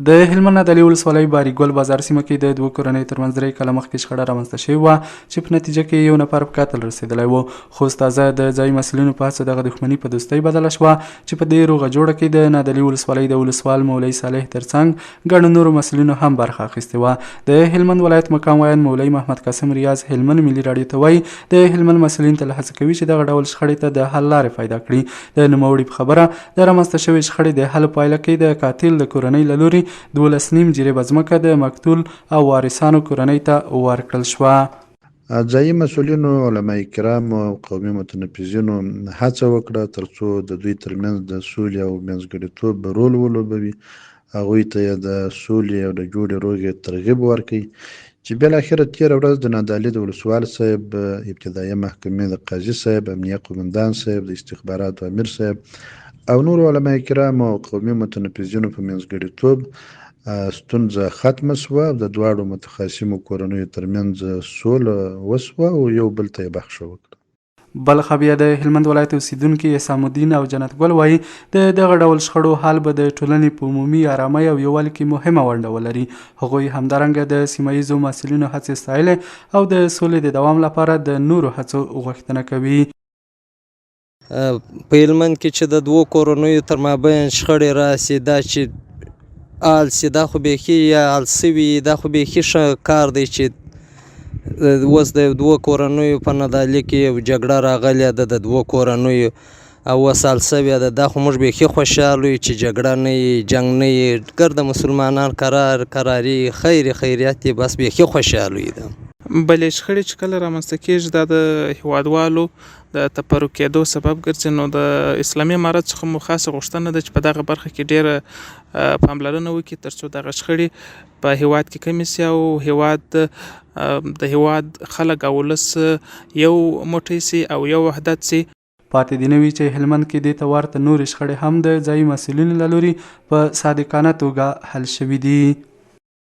د هلمند نادعلي ولسوالۍ باري ګل بازار سیمه کې د دوو کورنیو ترمنځ 3 کاله مخکې شخړه رامنځته شوې وه چې په نتیجه کې یو نفر په قتل رسېدلی و، خو تازه د ځایي مسؤلینو په هڅو دغه دښمني په دوستۍ بدله شوه چې په دې روغه جوړه کې د نادعلي ولسوالۍ د ولسوال مولوي صالح ترڅنګ ګڼو نورو مسؤلینو هم برخه اخیستې وه. د هلمند ولایت مقام ویاند مولوي محمد قاسم ریاض هلمند ملي راډیو ته وایي، د هلمند مسؤلین تل هڅه کوي چې دغه ډول شخړې ته د حل لارې پیدا کړي. د نوموړي په خبره، د رامنځته شوې شخړې د حل پایله کې د قاتل د کورنۍ له لوري 12.5 جریبه ځمکه د مقتول او وارثانو کورنۍ ته ورکړل شوه. ځايي مسؤلینو، علماء کرامو او قومي متنفذینو هڅه وکړه ترڅو د دوی ترمنځ د سولې او منځګړیتوب رول ولوبوي، هغوی ته یې د سولې او د جوړې روغې ترغیب ورکړ چې بالاخره تېره ورځ د نادعلي د ولسوال صاحب، ابتدایه محکمې د قاضي صاحب، امنیه قومندان صاحب، د استخباراتو امیر صاحب او نورو علماء کرامو او قومي متنفذینو په منځګړیتوب ستونزه ختمه شوه او د دواړو متخاصمو کورنیو ترمنځ سوله وشوه او یو بل ته یې بخښه وکړه. بلخ بیا د هلمند ولایت اوسیدونکي حسام الدین او جنت ګل وایي، د دغه ډول شخړو حل به د ټولنې په عمومي ارامۍ او یووالي کې مهمه ونډه ولري. هغوی همدارنګه د سیمه ییزو مسؤلینو هڅې ستایلې او د سولې د دوام لپاره د نورو هڅو غوښتنه کوي. په هلمند کې چې د دوو کورنیو تر مابین شخړې راسي، دا چې حل سي دا خو بیخي، یا حل سوي، دا خو بیخي ښه کار دی چې اوس د دوو کورنیو په ندالي کې یو جګړه راغلې ده د دوو کورنیو او اوس حل سوې ده. دا خو موږ بیخي خوشحاله یو چې جګړه نه وي، جنګ نه وي، ګرده مسلمانان کرار کراري، خیر خیریت دی، بس بیخي خوشحاله یو ده. بلې شخړې چې کله رامنځته کېږي، دا د هېوادوالو د تفرق کېدو سبب ګرځي. نو د اسلامي امارت څخه مو خاصه غوښتنه ده چې په دغه برخه کې ډېره پاملرنه وکړي، ترڅو دغه شخړې په هېواد کې کمې شي او هېواد د هېواد خلک او ولس یو موټی شي او یو وحدت شي. پاتې دې نه وي چې هلمند کې دې ته ورته نورې شخړې هم د ځايي مسؤلینو له لوري په صادقانه توګه حل شوې دي.